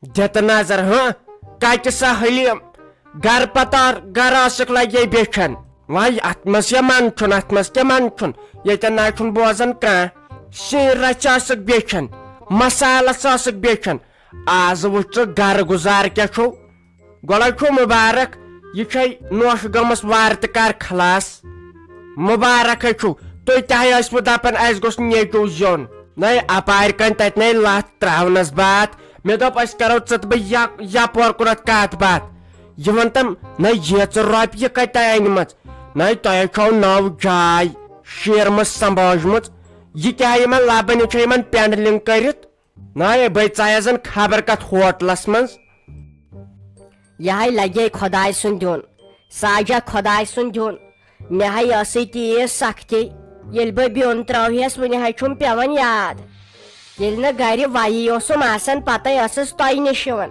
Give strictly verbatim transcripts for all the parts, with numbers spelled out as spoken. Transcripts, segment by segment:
دِتہٕ نظر، ہاں؟ کتہِ سا حلیم؟ گرٕ پتار گرٕ ٲسٕکھ لگے بیچھن۔ وۄنۍ اتھ منٛز کیٛاہ من چھُن، اتھ منٛز کیٛاہ من چھُن؟ ییٚتٮ۪ن نہ چھُن بوزان کانٛہہ۔ سِنۍ رژھِ ٲسٕکھ بیچھن، مسالس ٲسٕکھ بیچھن۔ آز وٕچھ ژٕ گرٕ گُزار کیٛاہ چھُو۔ گۄڈے چھُ مُبارک، یہِ چھے نوشہِ گٔمٕژ وارٕ تہٕ کر خلاص۔ مُبارکے چھُ، تُہۍ تہِ ہے ٲسوٕ دپان اسہِ گوٚژھ نیٚچو زیُن۔ نَے اپارِ کنۍ تتہِ نے لتھ تراونس باتھ۔ مےٚ دوٚپ أسۍ کرو ژٕ تہٕ بہٕ یا-، یپور کُنتھ کتھ باتھ۔ یہِ ون تم، نَے ییژٕ رۄپیہِ کتہِ تۄہہِ انِمٕژ؟ نَے تۄہے چھو نٔو جاے شیرمٕژ سمبٲجمٕژ۔ یہِ کیٛاہ یِمن لبن، یہِ چھےٚ یِمن پینڈلنگ کٔرِتھ۔ ناے بے ژایہ زن خبر کتھ ہوٹلس منٛز۔ یہے لگے خداے سُنٛد دیُن، ساجہ خداے سُنٛد دیُن۔ مےٚ ہے ٲسٕے تیٖژ سختی، ییٚلہِ بہٕ بیوٚن ترٲوہس وُنہِ ہے چھُم پٮ۪وان یاد۔ ییٚلہِ نہٕ گرِ ویی اوسُم آسان، پتے ٲسٕس تۄہہِ نِش یِوان،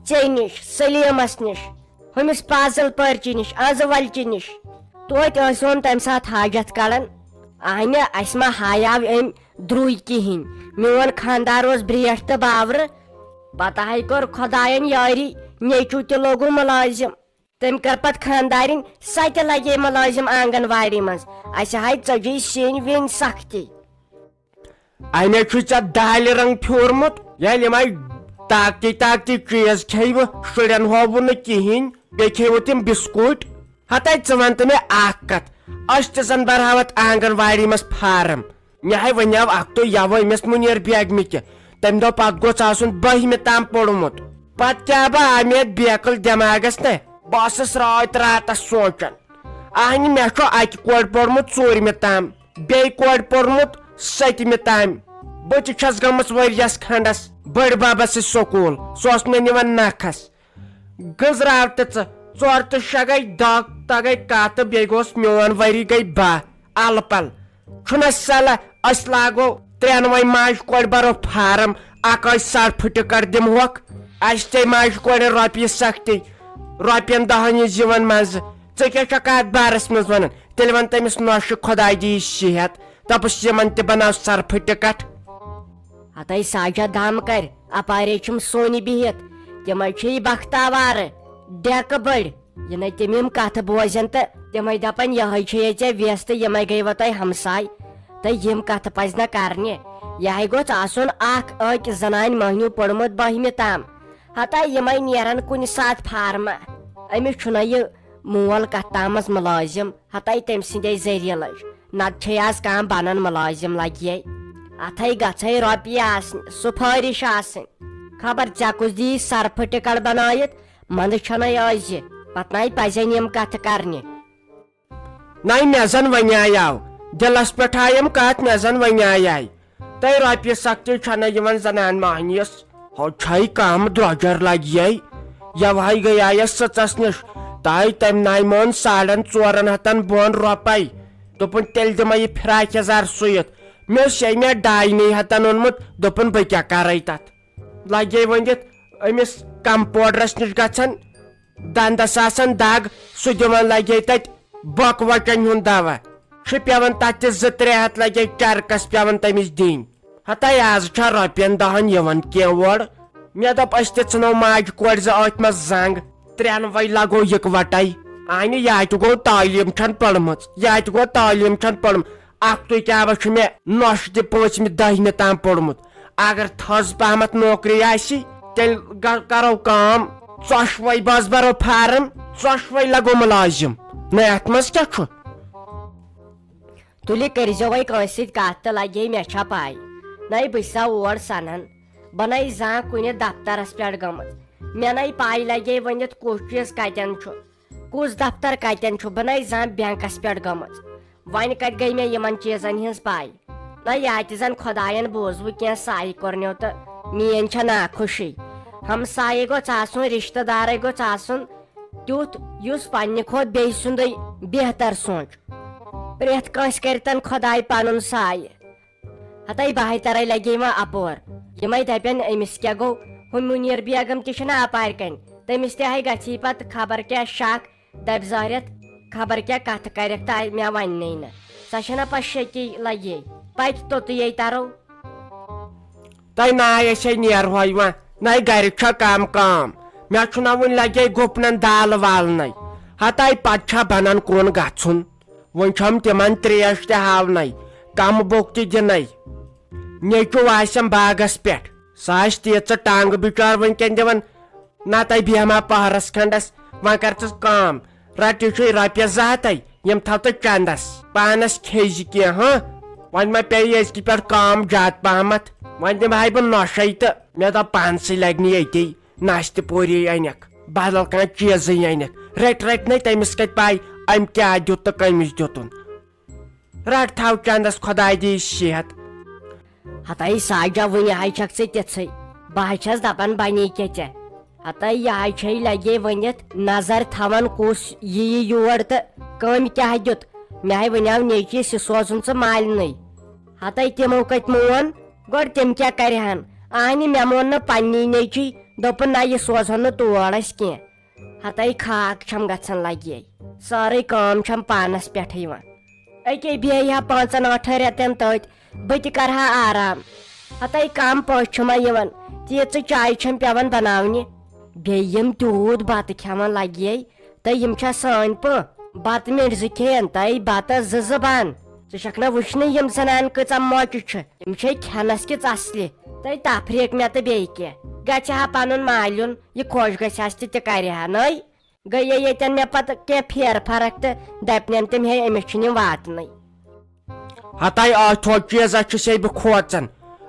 ژےٚ نِش، سلیمس نِش، ہُمِس پازل پٲرچہِ نِش، آزٕ ولچہِ نِش۔ توتہِ ٲسۍ ہون تمہِ ساتہٕ حاجت کڑان۔ اہنہِ، اسہِ ما ہایاو أمۍ درٛوے کِہینۍ۔ میون خاندار اوس برٛیٹھ تہٕ باورٕ۔ پتہٕ ہاے کوٚر خۄداین یٲری، نیٚچو تہِ لوگُم مُلٲزِم۔ تٔمۍ کٔر پتہٕ خاندارِنۍ، سۄ تہِ لگے مُلٲزِم آنگن واڑی منٛز۔ اسہِ ہاے ژٔجے سِنۍ وِنۍ سختی۔ امے چھُے ژےٚ دالہِ رنگ پھیورمُت، ییٚلہِ یِمے طاقتی طاقتی چیٖز کھیٚیوٕ، شُرٮ۪ن ہووُ نہٕ کِہینۍ، بیٚیہِ کھیٚیوٕ تِم بِسکوٗٹ۔ ہتے ژٕ وَن تہٕ مےٚ اکھ کتھ، أسۍ تہِ زن برہاوتھ آنگن واڑی منٛز فارم۔ مےٚ ہے وَنیٛاو اَکھتُے یَوٕ أمِس مُنیٖر بیگمہِ تہِ۔ تٔمۍ دوٚپ، اَتھ گوٚژھ آسُن بٔہمہِ تام پوٚرمُت۔ پتہٕ کیٛاہ بہٕ آو مےٚ بیکٕل دٮ۪ماغس تہٕ بہٕ ٲسٕس راتھ راتس سونٛچان، اہنہِ، مےٚ چھُ اَکہِ کورِ پوٚرمُت ژوٗرمہِ تام، بیٚیہِ کورِ پوٚرمُت سٔتمہِ تام۔ بہٕ تہِ چھَس گٔمٕژ ؤرۍیَس کھنٛڈس بٔڈۍ ببس سۭتۍ سکوٗل، سُہ اوس مےٚ نِوان نکھس۔ گٔنزراو تہٕ ژٕ، ژور تہٕ شےٚ گٔے دَہ، تہٕ گٔے کاہ تہٕ بیٚیہِ گوٚس میون ؤری گٔے باہ۔ الہٕ پل چھُنہ صلاح أسۍ لاگو ترٛٮ۪نوَے ماجہِ کورِ برو فارم، اکٲے سرپھٕ ٹکٹ دِمہوکھ۔ اَسہِ تے ماجہِ کورِ رۄپیہِ سختی، رۄپین دَہن ہِنٛز یِوان منٛزٕ۔ ژٕ کیٛاہ چھکھ اتھ بارس منٛز ونان؟ تیٚلہِ ون تٔمِس نۄشہِ خۄداے دِیہِ صحت، دپُس یِمن تہِ بناو سرپھٕ ٹکٹ۔ ہتے ساجہ دم کرِ، اپارے چھِم سونہِ بِہِتھ۔ تِمے چھِ یہِ بختاوار ڈیکہٕ بٔڑۍ۔ یہِ نے تِم یِم کتھٕ بوزن تہٕ تِمے دپن، یہے چھے ژےٚ ویس تہٕ یِمے گٔیوٕ تۄہہِ ہمساے۔ تہٕ یِم کتھٕ پزِ نہ کرنہِ۔ یہے گوٚژھ آسُن اکھ أکۍ زنانہِ مٔہنیو پوٚرمُت بٔہمہِ تام۔ ہتا یِمے نیرن کُنہِ ساتہٕ فارمہ۔ أمِس چھُنہ یہِ مول کتھ تامس مُلٲزِم۔ ہتے تٔمۍ سٕنٛدے ذٔریعہٕ لٔج، نتہٕ چھے از کانٛہہ بنان مُلٲزِم لگہِ ہے۔ اتھے گژھے رۄپیہِ آسنہِ، سُفٲرِش آسٕنۍ۔ خبر ژےٚ کُس دِیی سرپھٕ ٹکٹ بنٲیِتھ، منٛدٕ چھنَے أزِ، پتہٕ نَے پزن یِم کتھٕ کرنہِ۔ نَے مےٚ زن ونے آو، دِلس پٮ۪ٹھ آیم کتھ، مےٚ زن ونے آے۔ تہٕ رۄپیہِ سختی چھنہٕ یِوان زنان مۄہنیِس۔ ہو چھے کم درۄجر لگہِ ہے۔ یوہے گٔیایس سٕژس نِش۔ تہٕ تٔمۍ ناے مٲن ساڑن ژورن ہتن بۄن رۄپے۔ دوٚپُن، "تیٚلہِ دِمے یہِ فراک یزار سُوِتھ۔" مےٚ اوس ییٚمہِ ڈاینٕے ہتن اوٚنمُت۔ دوٚپُن، "بہٕ کیٛاہ کرے تتھ؟" لگے ؤنِتھ أمِس کمپوڈرس نِش گژھان۔ دندس آسان دگ، سُہ دِوان لگے تتہِ بۄکہٕ وچن ہُنٛد دوا۔ چھُ پٮ۪وان تتھ تہِ زٕ ترٛےٚ ہتھ لگے چرکس پٮ۪وان تٔمِس دِنۍ۔ ہتے از چھا رۄپین دہن یِوان کینٛہہ اورٕ؟ مےٚ دوٚپ، أسۍ تہِ ژھٕنو ماجہِ کورِ زٕ أتھۍ منٛز زنگ، ترٛٮ۪ن وَے لگو یِکوٹے۔ اہنہِ یا تہِ گوٚو تعلیٖم چھَن پٔرمٕژ، یا تہِ گوٚو تعلیٖم چھَن پٔرمٕژ۔ اکھ تُہۍ کیٛاہ وۄنۍ چھُ مےٚ نۄشہِ تہِ پٲنٛژمہِ دٔہمہِ تام پوٚرمُت۔ اگر تھٔز پہمتھ نوکری آسی، تیٚلہِ گ-، کرو کٲم، ژۄشوَے بس برو فارم، ژۄشوَے لگو مُلازِم۔ نہ، اتھ منٛز کیٛاہ چھُ؟ تُلہِ کٔرۍزیو وۄنۍ کٲنٛسہِ سۭتۍ کتھ تہٕ لگے مےٚ چھا پاے۔ نَے بہٕ چھسا اور سنان، بہٕ نَے زانٛہہ کُنہِ دفترس پٮ۪ٹھ گٔمٕژ۔ مےٚ نَے پاے لگے ؤنِتھ کُس چیٖز کتٮ۪ن چھُ۔ کُس دفتر کتٮ۪ن چھُ؟ بہٕ نَے زانٛہہ بینکس پٮ۪ٹھ گٔمٕژ۔ وۄنۍ کتہِ گٔے مےٚ یِمن چیٖزن ہِنٛز پاے؟ نہ یا تہِ زن خۄداین بوٗزوٕ کینٛہہ سایہِ کوٚرنیو تہٕ میٲنۍ چھےٚ ناخۄشی۔ ہمسایے گوٚژھ آسُن، رشتہٕ دارے گوٚژھ آسُن تیُتھ، یُس پننہِ کھۄتہٕ بیٚیہِ سُنٛدُے بہتر سونٛچہِ۔ پرٛٮ۪تھ کٲنٛسہِ کرِتن خۄداے پنُن سایہِ۔ ہتے بہٕ ہاے ترے لگے وۄنۍ اپور۔ یِمے دپن، أمِس کیٛاہ گوٚو؟ ہُہ مُنیر بیگم تہِ چھنہ اپارِ کنۍ۔ تٔمِس تہِ ہاے گژھی پتہٕ خبر کیٛاہ شک۔ دپہِ ظٲہرتھ خبر کیٛاہ کتھٕ کرکھ تہٕ مےٚ وننے نہٕ۔ سۄ چھنہ پتہٕ شکی لگے۔ پتہٕ توٚتُے ترو۔ تۄہہِ ناے أسۍ ہے نیرہوے وۄنۍ، نَے گرِ چھا کم کام؟ مےٚ چھُنہ وُنہِ لگے گُپنن دالہٕ والنَے۔ ہتاے پتہٕ چھا بنان کُن گژھُن؟ وۄنۍ چھَم تِمن تریش تہِ ہاونَے، کم بوٚک تہِ دِنَے۔ نیٚچو آسٮ۪م باغس پٮ۪ٹھ، سُہ آسہِ تیٖژٕ ٹنگ بچار وٕنکٮ۪ن دِوان۔ نتہٕ بیہما پہرس کھنڈس، وۄنۍ کر ژٕ کٲم، رٹ یہِ چھُے رۄپیس زٕ ہتَے، یِم تھاو ژٕ چندس، پانس کھیٚزِ کینٛہہ، ہاں؟ وۄنۍ ما پیٚیہِ أزکہِ پٮ۪ٹھ کٲم زیادٕ پہمتھ؟ وۄنۍ دِمہٕ ہاے بہٕ نۄشے تہٕ مےٚ دوٚپ پانسٕے لگہِ نہٕ ییٚتی ناشتہٕ پوری انکھ، بدل کانٛہہ چیٖزٕے انکھ۔ رٹۍ رٹۍ نے تٔمِس کتہِ پاے أمۍ کیٛاہ دیُت تہٕ کٔمِس دیُتُن۔ رٹ تھاو چندس، خۄداے دِیہِ صحت۔ ہتاے ساجا، وُنہِ ہاے چھکھ ژٕ تِژھٕے۔ بہٕ ہاے چھس دپان بنے کیٛاہ ژےٚ؟ ہتاے یہِ ہاے چھے لگے ؤنِتھ نظر تھاوان کُس ییہِ یور تہٕ کٔمۍ کیٛاہ دیُت۔ مےٚ ہاے ونیاو نیچوِس یہِ سوزُن ژٕ مالنٕے۔ ہتاے تِمو کتہِ مون؟ گۄڈٕ تِم کیٛاہ کرِہن؟ اہنہِ مےٚ مون نہٕ پننی نیچی، دوٚپُن نہ یہِ سوزہون نہٕ تور أسۍ کینٛہہ۔ ہتاے خاک چھم گژھان لگے، سٲرٕے کٲم چھم پانس پٮ۪ٹھ یِوان۔ أکے بیٚیہِ ہا پانٛژن ٲٹھن رٮ۪تن تٔتۍ، بہٕ تہِ کرٕ ہا آرام۔ ہتاے کم پٔژھۍ چھِ مےٚ یِوان، تیٖژٕ چایہِ چھم پٮ۪وان بناونہِ۔ بیٚیہِ یِم تیوٗت بتہٕ کھٮ۪وان لگے، تہٕ یِم چھا سٲنۍ پٲٹھۍ؟ بتہٕ مِنٹ زٕ کھٮ۪ن، تہٕ بتس زٕ زٕ بان۔ ژٕ چھکھ نہ وٕچھنٕے یِم زنانہٕ کۭژاہ مۄچہِ چھِ، یِم چھے کھٮ۪نس کِژھ اصلہِ۔ تہٕ تفریٖق مےٚ تہٕ بیٚیہِ کینٛہہ۔ گژھِ ہا پنُن مالیُن، یہِ خۄش گژھِ ہس تہِ تہِ کرِ ہا نٔے۔ گٔیے ییٚتٮ۪ن مےٚ پتہٕ کینٛہہ پھیرٕ فرق تہٕ دپنٮ۪ن تِم ہے أمِس چھِنہٕ یِم واتنٕے۔ ہتاے ٲتھو چیٖزس چھُسے بہٕ کھوژان،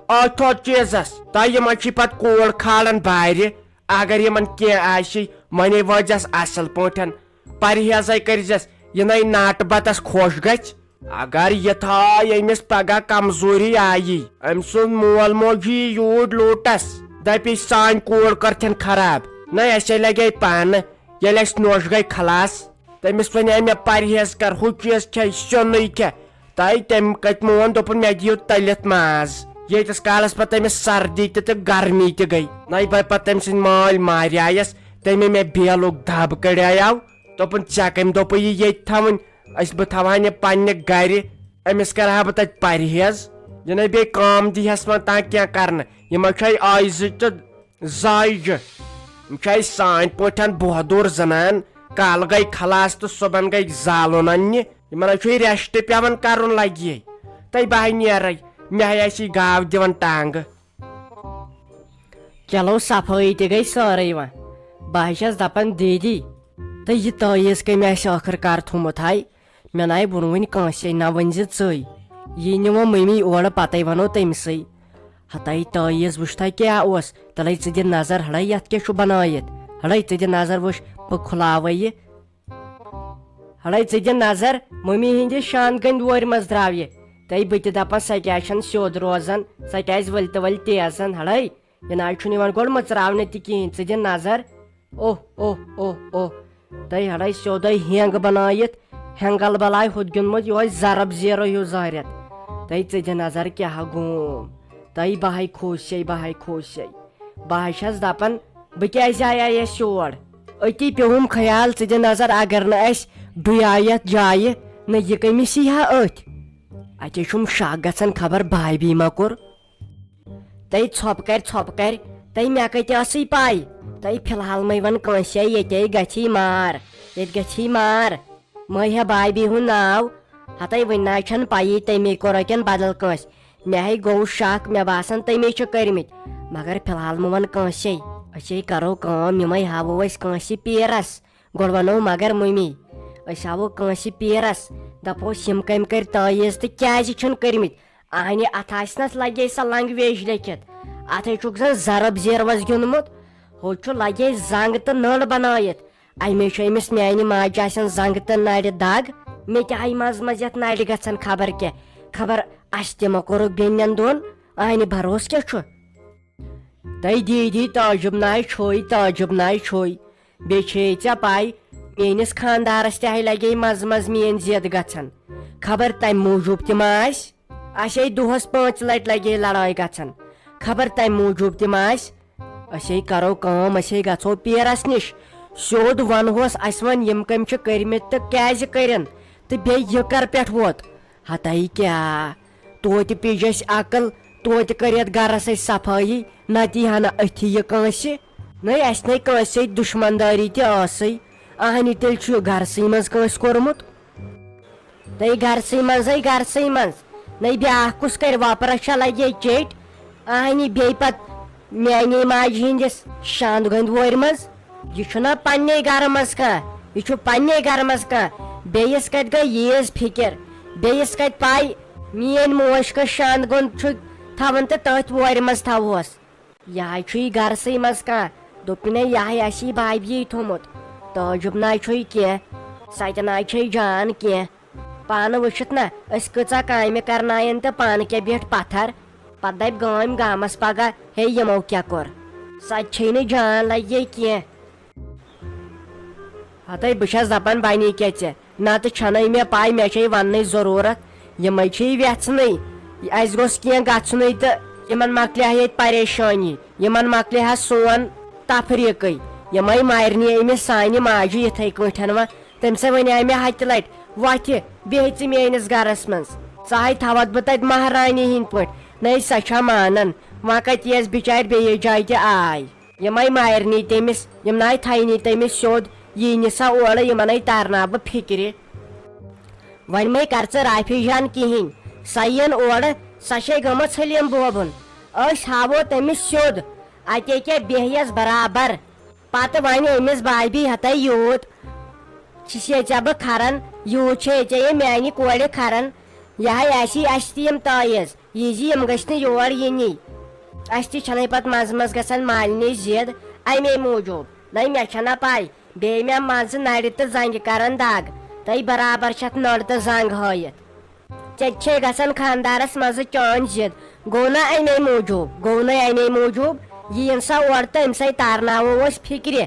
ٲتھو چیٖزس۔ تہٕ یِمن چھِ پتہٕ کوٗر کھالان بارِ۔ اگر یِمن کینٛہہ آسہِ، وۄنۍ وٲتۍزٮ۪س اصل پٲٹھۍ، پرہیزے کٔرۍزٮ۪س، یہِ نے ناٹہٕ بتس خۄش گژھِ۔ اگر یہِ تھایہِ أمِس پگاہ کمزوری آیی، أمۍ سُنٛد مول موج یی یوٗرۍ لوٗٹس، دپہِ سانۍ کوٗر کٔرتھن خراب۔ نہ، اسے لگے پانہٕ، ییٚلہِ اسہِ نوش گٔے خلاص۔ تٔمِس ونے مےٚ پرہیز کر، ہُہ چیٖز کھے، سیُنٕے کھے۔ تہٕ تٔمۍ کتہِ مون، دوٚپُن مےٚ دِیِو تٔلِتھ ماز۔ ییٖتِس کالس پتہٕ تٔمِس سردی تہِ تہٕ گرمی تہِ گٔے۔ نَے بہٕ پتہٕ تٔمۍ سٕنٛدۍ مٲلۍ ماریایس، تٔمۍ مےٚ بیلُک دب کڑیاو۔ دوٚپُن ژےٚ کٔمۍ دوٚپُے یہِ ییٚتہِ تھاوٕنۍ؟ أسۍ بہٕ تھاوہا نہٕ پننہِ گرِ، أمِس کرٕ ہا بہٕ تتہِ پرہیز۔ یہِ نے بیٚیہِ کٲم دی ہس وۄنۍ تانۍ کینٛہہ کرنہٕ۔ یِمے چھے آیزٕ تہٕ زایجہِ۔ یِم چھے سانۍ پٲٹھۍ بوہدور زنان۔ کالہٕ گٔے خلاص تہٕ صُبحن گٔے زالُن اننہِ۔ یِمن ہے چھُے rest پٮ۪وان کرُن لگہِ۔ تہٕ بہٕ ہے نیرے، مےٚ ہے آسی گاو دِوان ٹانگہٕ۔ چلو صفٲیی تہِ گٔے سٲرٕے وۄنۍ۔ بہٕ ہے چھس دپان دیدی، تہٕ یہِ تٲویٖز کٔمۍ آسہِ ٲخٕر کار تھوٚمُت ہاے؟ مےٚ ناے ووٚن وُنہِ کٲنٛسے، نہ ؤنۍ زِ ژٕے۔ یی نِمو مٔمی اورٕ، پتے ونو تٔمۍ سٕے۔ ہتاے تٲویٖز وٕچھتھا کیٛاہ اوس؟ تلے ژٕ دِ نظر، ہڑے یتھ کیٛاہ چھُ بنٲیِتھ؟ ہڑے ژٕ دِ نظر وٕچھ، بہٕ کھُلاوے یہِ۔ ہڑے ژٕ دِ نظر، مٔمی ہٕنٛدِ شانہٕ گٔنٛدۍ وورِ منٛز درٛاو یہِ۔ تہٕ بہٕ تہِ دپان، سۄ کیٛازِ چھَنہٕ سیوٚد روزان؟ سۄ کیٛازِ ؤلۍ تہٕ ؤلۍ تیزن؟ ہڑے، یہِ نہ حظ چھُنہٕ یِوان گۄڈٕ مٕژراونہٕ تہِ کِہیٖنۍ۔ ژٕ دِ نظر۔ اوہ، اوہ، اوہ، اوہ۔ تہٕ ہڑے سیوٚدے ہینٛگ بنٲیِتھ، ہینٛگل بلاے ہُتھ گیوٚنمُت، یہِ اوس زرب زیرو ہیوٗ زٲرِتھ۔ تہٕ ژٕ دِ نظر کیٛاہ گوم۔ تہٕ بہٕ ہاے کھوٗژے، بہٕ ہاے کھوٗژے۔ بہٕ ہاے چھَس دَپان، بہٕ کیٛازِ آیایس یور؟ أتی پیوٚوُم خیال، ژٕ دِ نظر، اگر نہٕ اَسہِ ڈُیایتھ جایہِ، نہ یہِ کٔمِس یی ہا أتھۍ؟ اَتے چھُم شک گژھان، خبر بھابھی ما کوٚر۔ تَے ژھۄپہٕ کَرِ، ژھۄپہٕ کَرِ، تَے مےٚ کَتہِ ٲسٕے پَے؟ تَے فی الحال مَے وَن کٲنٛسے، ییٚتے گژھی مار، ییٚتہِ گژھی مار۔ مَے ہےٚ بھابھی ہُنٛد ناو، ہَتَے وٕنہِ نہ چھَنہٕ پَیی تٔمی کوٚرا کِنہٕ بدل کٲنٛسہِ۔ مےٚ ہے گوٚو شک، مےٚ باسان تٔمے چھِ کٔرمٕتۍ، مگر فی الحال مہٕ وَن کٲنٛسے۔ أسے کَرو کٲم، یِمَے ہاوو أسۍ کٲنٛسہِ پیٖرَس، گۄڈٕ وَنو مگر مٔمی۔ أسۍ ہاوو کٲنٛسہِ پیٖرَس، دَپوس یِم کٔمۍ کٔرۍ تٲویٖز تہٕ کیٛازِ چھِنہٕ کٔرمٕتۍ؟ اَہنہِ اَتھ آسہِ نَس لَگے سۄ language لیٚکھِتھ، اَتھَے چھُکھ زَن زَرٕب زیروَس گیوٚنمُت، ہُہ چھُ لَگے زنٛگ تہٕ نٔر بَنٲیِتھ۔ اَمے چھُ أمِس میٛانہِ ماجہِ آسان زنٛگہٕ تہٕ نَرِ دَگ۔ مےٚ تہِ آیہِ منٛزٕ منٛزٕ یَتھ نَرِ گژھان خبر کیٛاہ، خبر اَسہِ تہِ ما کوٚرُکھ بیٚنٮ۪ن دۄن؟ اَہنہِ بھروسہٕ کیٛاہ چھُ؟ تَے دیٖدی تعجب ناے چھوے، تعجب ناے چھوے۔ بیٚیہِ چھے ژےٚ پَے، میٛٲنِس خانٛدارَس تہِ ہَے لَگے منٛزٕ منٛزٕ میٛٲنۍ ضِد گژھان۔ خبر تَمہِ موٗجوٗب تہِ ما آسہِ؟ اَسے دۄہَس پانٛژِ لَٹہِ لَگے لڑٲے گژھان۔ خبر تَمہِ موٗجوٗب تہِ ما آسہِ؟ أسے کَرو کٲم، أسے گژھو پیٖرَس نِش۔ سیوٚد وَنہوس، اَسہِ وَن یِم کٔمۍ چھِ کٔرمٕتۍ تہٕ کیٛازِ کٔرِن؟ تہٕ بیٚیہِ یہِ کَر پٮ۪ٹھ ووت؟ ہَتَے کیٛاہ، توتہِ پیٚج اَسہِ عقل، توتہِ کٔر یَتھ گَرَس اَسہِ صفٲیی۔ نتہٕ یی ہا نہٕ أتھی یہِ کٲنٛسہِ۔ نَے اَسہِ نَے کٲنٛسہِ سۭتۍ دُشمن دٲری تہِ ٲسٕے۔ اہنہِ تیٚلہِ چھُ یہِ گرسٕے منٛز کٲنٛسہِ کوٚرمُت۔ تہٕ گرسٕے منٛزٕے، گرسٕے منٛز۔ نَے بیٛاکھ کُس کرِ وۄپرس چھا لگے چیٚٹۍ؟ اہنہِ بیٚیہِ پتہٕ میانے ماجہِ ہٕنٛدِس شاندٕ گٔنٛدۍ وورِ منٛز۔ یہِ چھُنہ پننے گرٕ منٛز کانٛہہ، یہِ چھُ پننے گرٕ منٛز کانٛہہ۔ بیٚیِس کتہِ گٔے ییٖژ فِکر؟ بیٚیِس کتہِ پاے میٲنۍ موج کٔژ شاندٕ گوٚنٛد چھُ تھاوان تہٕ تٔتھۍ وورِ منٛز تھاوہوس؟ یہِ ہاے چھُ یہِ گرسٕے منٛز کانٛہہ۔ دوٚپُن ہے، یہِ ہاے آسہِ یہِ بابیے تھوٚمُت۔ تعجب نہ چھُے کینٛہہ، سۄ تہِ نہ چھے جان کینٛہہ۔ پانہٕ وٕچھِتھ نہ، أسۍ کۭژاہ کامہِ کرناین تہٕ پانہٕ کیٛاہ بیٖٹھ پتھر۔ پتہٕ دپہِ گٲمۍ گامس پگاہ، ہے، یِمو کیٛاہ کوٚر؟ سۄ تہِ چھے نہٕ جان لگے کینٛہہ۔ ہتے بہٕ چھس دپان، بنی کیٛاہ ژےٚ؟ نتہٕ چھنَے مےٚ پَے، مےٚ چھے وننٕچ ضروٗرت۔ یِمے چھِ یہِ وٮ۪ژھنٕے، اَسہِ گوٚژھ کینٛہہ گژھنٕے تہٕ یِمن مۄکلہِ ہا ییٚتہِ پریشٲنی، یِمن مۄکلہِ ہا سون تفریٖقٕے۔ یِمے مارنہِ أمِس سانہِ ماجہِ یِتھے کٲٹھۍ وۄنۍ۔ تٔمۍ سا ونے مےٚ ہتہِ لٹہِ، وۄتھِ، بیٚہہ ژٕ میٲنِس گرس منٛز۔ ژٕ ہاے تھاوتھ بہٕ تتہِ مہرانی ہٕنٛدۍ پٲٹھۍ۔ نَے سۄ چھا مانان؟ وۄنۍ کتہِ یِیَس بچارِ بیٚیِس جایہِ تہِ آے۔ یِمے مارنی تٔمِس، یِم ناے تھاینی تٔمِس سیوٚد، یی نہٕ سۄ اورٕ، یِمنے ترناو بہٕ فِکرِ۔ وۄنۍ مے کر ژٕ رافی جان کِہیٖنۍ، سۄ یِن اورٕ، سۄ چھے گٔمٕژ حلیٖم بوبُن۔ أسۍ ہاوو تٔمِس سیوٚد، اتے کیٛاہ بیٚہیَس برابر۔ پتہٕ ونہِ أمِس بابی ہتے یوٗت چھِ سے ژےٚ بہٕ کھران، یوٗت چھے ژےٚ یہِ میانہِ کورِ کھران۔ یہِ ہاے آسی اَسہِ تہِ یِم تٲیٖز۔ یہِ زِ یِم گٔژھۍ نہٕ یور یِنی۔ اَسہِ تہِ چھَنَے پَتہٕ منٛزٕ منٛزٕ گژھان مالِنٕچ ضِد اَمے موٗجوٗب۔ نَے مےٚ چھَنہ پَے، بیٚیہِ مےٚ منٛزٕ نَرِ تہٕ زنٛگہِ کَران دَگ۔ تَے برابر چھَتھ نٔر تہٕ زنٛگ ہٲیِتھ۔ ژےٚ تہِ چھے گژھان خانٛدارَس منٛزٕ چٲنۍ ضِد۔ گوٚو نہ اَمے موٗجوٗب، گوٚو نَے اَمے موٗجوٗب۔ یہِ یِن سا اورٕ تہٕ أمۍ سٕے تارناوو أسۍ فِکرِ۔